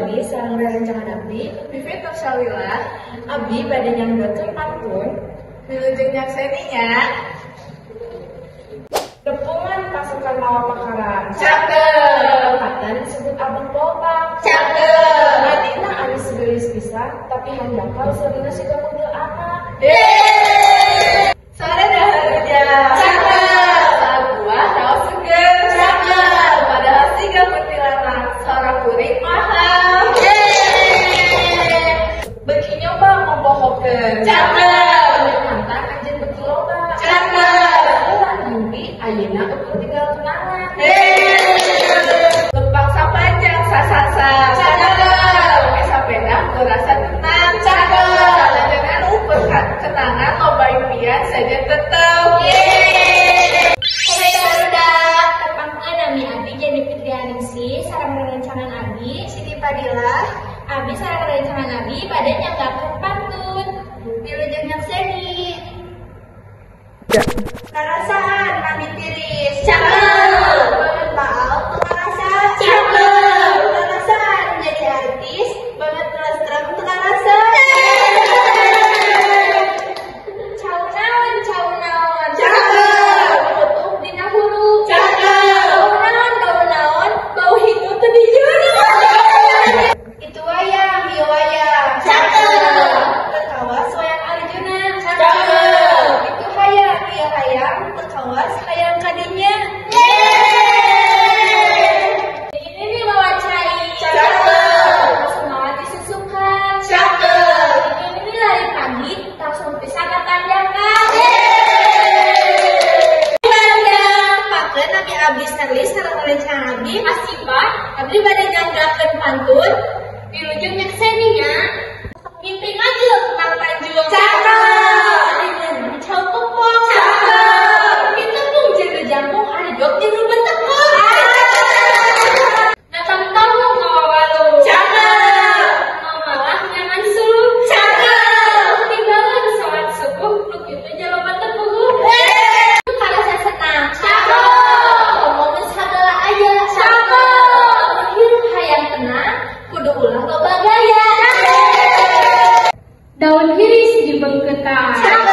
Suwardi sareng rerencangan abdi Vivit Nursyawila. Abdi bade nyanggakeun pantun. Wilujeng nyakseni nya. Tepungan pasukan mawa pakarang. Cakep. Kata disebut abang poltak. Cakep. Adina anis geulis pisan tapi handakal seurina siga kuntilanak. Yeay. Sore dahar rujak. Cakep. Saat buah raos seger. Cakep. Padahal siga kuntilanak sora kuring mahal. Yeay. Beuki nyoba ngompohokeun. Cakep. Mantan anjeun beuki loba. Cakep. Ulah mimpi ayeuna ukur tinggal kenangan. Yeay. Lempang sapanjang sasasa. Cakep. Make sapeda rasa tenang. Cakep. Sanajan anu ukur kenangan loba impian saja tetep. Yeay. Hai barudak, tepangkeun nami abdi Jenny Fitrianingsih sareng rerencangan abdi Siti Fadilah. Abdi sareng rerencangan abdi bade nyanggakeun pantun. Wilujeng nyakseni. Karasaan nami tiris. Cakep. Banget baal teu karasa. Cakep. Karasaan jadi artis, banget kelestram teu karasa. Cau naon cau naon. Cakep. Tutup dina huru. Cakep. Bau naon bau naon, bau hidup teu dijuru. Itu wayang, ieu wayang. Cakep. Teu kawas wayang Arjuna. Cakep. Itu hayang, ieu hayang, teu kawas hayang kadinya. Ini nih bawa cai. Cakep. Semangat disusukan. Cakep. Ini lari pagi langsung bisa ke tanjakan. Barudak, pakeun nami abdi Sterli sareng rerencangan abdi Asipah, abdi bade nyanggakeun pantun. Wilujeng nyakseni nya. Mimpi ngajul Mang Tanjung. Cakep. Ari ngeureum cau pepong. Cakep. Mimpi tepung jeung jangkung ari dok jeung nu betepung. Datang tamu mawa walu. Cakep. Mau malah nyaman suluh. Cakep. Tibalan sholat subuh nu kitu jalma teu Karasa senang. Cakep. Ngomong geus sagala aya. Cakep. Mun hirup hayang tenang kudu ulah loba gaya. Daun hiris di bengketan. Cakep.